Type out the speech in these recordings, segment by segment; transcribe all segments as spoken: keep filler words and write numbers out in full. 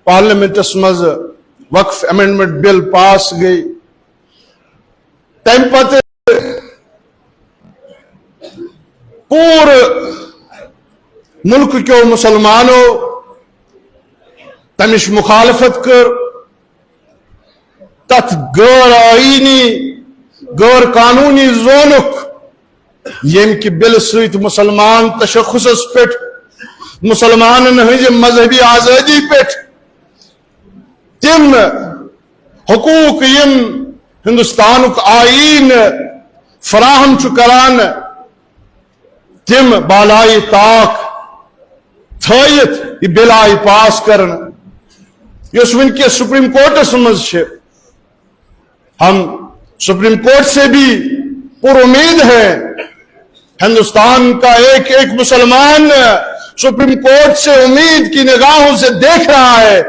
Parliaments منٛز وقف amendment بل پاس گٔے، تمہِ پتہٕ پوٗرٕ مُلکہٕ کیو مُسلمانو تمِچ مُخالفت کٔر۔ تتھ غٲر آئینی، غٲر قانونی زونُکھ، ییٚمہِ کہِ بلہٕ سۭتۍ مُسلمان تشخصس پٮ۪ٹھ، مُسلمانن ہٕنٛزِ مذہبی آزٲدی پٮ۪ٹھ تِم حقوٗق، یِم ہندوستانُک آئین فراہم چھُ کران، تِم بالائے طاق تھٲیِتھ یہِ بل آیہِ پاس کرنہٕ، یۄس وٕنکیٚس سپریم کورٹس منٛز چھِ۔ ہم سپریم کورٹ سے بھی پر امید ہیں۔ ہندوستان کا ایک ایک مسلمان سپریم کورٹ سے امید کی نگاہوں سے دیکھ رہا ہے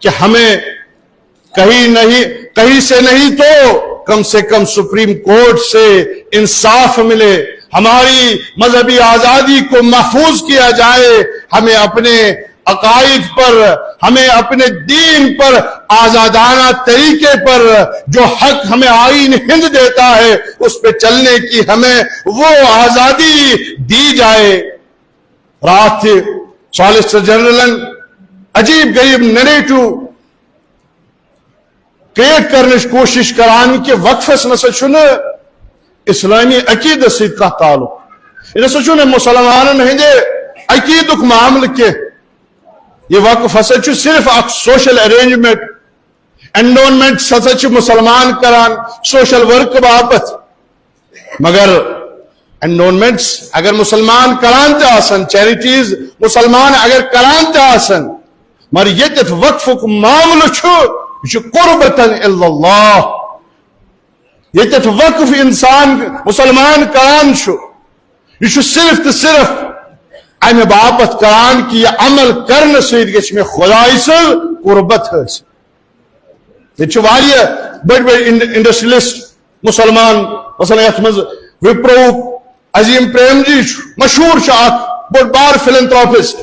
کہ ہمیں کہیں نہیں، کہیں سے نہیں تو کم سے کم سپریم کورٹ سے انصاف ملے، ہماری مذہبی آزادی کو محفوظ کیا جائے، ہمیں اپنے عقائد پر، ہمیں اپنے دین پر آزادانہ طریقے پر جو حق ہمیں آئین ہند دیتا ہے، اس پہ چلنے کی ہمیں وہ آزادی دی جائے۔ راتھ تہِ سالیسٹر جنرلن عجیب غریب نیریٹو کریٹ کرنٕچ کوٗشِش کران کہِ وقفس نسا چھُنہٕ اسلٲمی عقیدس سۭتۍ کانٛہہ تعلق۔ یہِ نسا چھُنہٕ مُسلمانن ہٕنٛدِ عقیدُک معاملہٕ کینٛہہ۔ یہِ وقف ہسا چھُ صرف اکھ سوشل ارینجمنٹ۔ اینڈونمنٹس ہسا چھِ مُسلمان کران سوشل ورک باپتھ، مگر اینڈونمنٹس اگر مُسلمان کران تہِ آسن، چیریٹیز مُسلمان اگر کران تہِ آسن، مگر ییٚتٮ۪تھ وقفُک معاملہٕ چھُ، یہِ چھُ قربتاً الی اللہ۔ ییٚتٮ۪تھ وقف انسان مُسلمان کران چھُ، یہِ چھُ صرف تہٕ صرف امہِ باپتھ کران کہِ یہِ عمل کرنہٕ سۭتۍ گژھِ مےٚ خدایہِ سٕنٛز قربت حٲصِل۔ ییٚتہِ چھِ واریاہ بٔڑۍ بٔڑۍ انڈ-، انڈسٹریلسٹ مُسلمان، مثلاً یتھ منٛز وپروُک عظیم پریم جی چھُ، مشہوٗر چھُ، اکھ بوٚڑ بار فلنتھراپسٹ،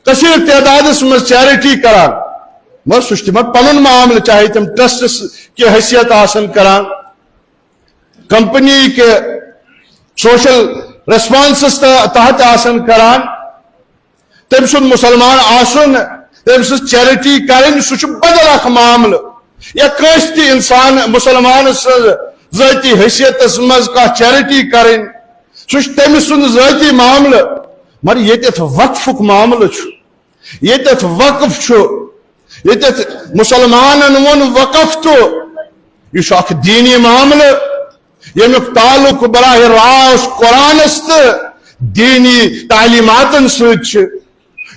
کثیر تعدادس منٛز چیریٹی کران۔ مگر سُہ چھُ تِمن پنُن معاملہٕ، چاہے تِم ٹرسٹس کہِ حیثیت آسن کران، کمپنی کہِ سوشل ریسپانسس تحت آسن کران۔ تٔمۍ سُنٛد مُسلمان آسُن، تٔمۍ سٕنٛز چیریٹی کرٕنۍ، سُہ چھُ بدل اکھ معاملہٕ۔ یا کٲنٛسہِ تہِ انسان مُسلمان سٕنٛز ذٲتی حیثیتس منٛز کانٛہہ چیریٹی کرٕنۍ، سُہ چھُ تٔمۍ سُنٛد ذٲتی معاملہٕ۔ مگر ییٚتٮ۪تھ وقفُک معاملہٕ چھُ، ییٚتٮ۪تھ وقف چھُ، ییٚتٮ۪تھ مُسلمانن ووٚن وقف تہٕ یہِ چھُ اکھ دینی معاملہٕ، ییٚمیُک تعلق براہ راست قرآنس تہٕ دینی تعلیماتن سۭتۍ چھُ،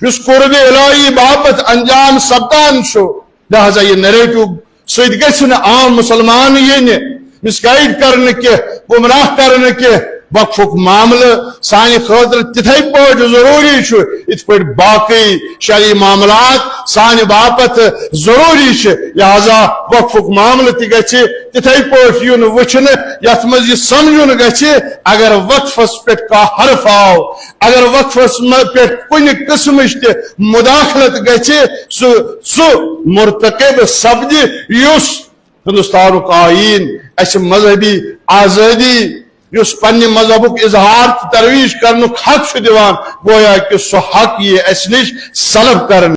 یُس قرب الہی باپتھ انجام سپدان چھُ۔ لہذا یہِ نیریٹو سۭتۍ گژھِ نہٕ عام مُسلمان یِنہٕ مسگائیڈ کرنہٕ کہِ، گمراہ کرنہٕ کہِ۔ وقفُک معاملہٕ سانہِ خٲطرٕ تِتھے پٲٹھۍ ضروٗری چھُ، یِتھ پٲٹھۍ باقٕے شرعی معاملات سانہِ باپتھ ضروٗری چھِ۔ لہذا وقفُک معاملہٕ تہِ گژھِ تِتھے پٲٹھۍ یُن وٕچھنہٕ، یتھ منٛز یہِ سمجھُن گژھِ، اگر وقفس پٮ۪ٹھ کانٛہہ حرف آو، اگر وقفس منٛز پٮ۪ٹھ کُنہِ قٕسمٕچ تہِ مداخلت گژھِ، سُہ، سُہ مرتکب سپدِ، یُس ہندوستانُک آئین اسہِ مذہبی آزٲدی، یُس پننہِ مذہبُک اظہار تہٕ ترویج کرنُک حق چھُ دِوان، گویا کہ سُہ حق یی اسہِ نِش سلب کرنہٕ۔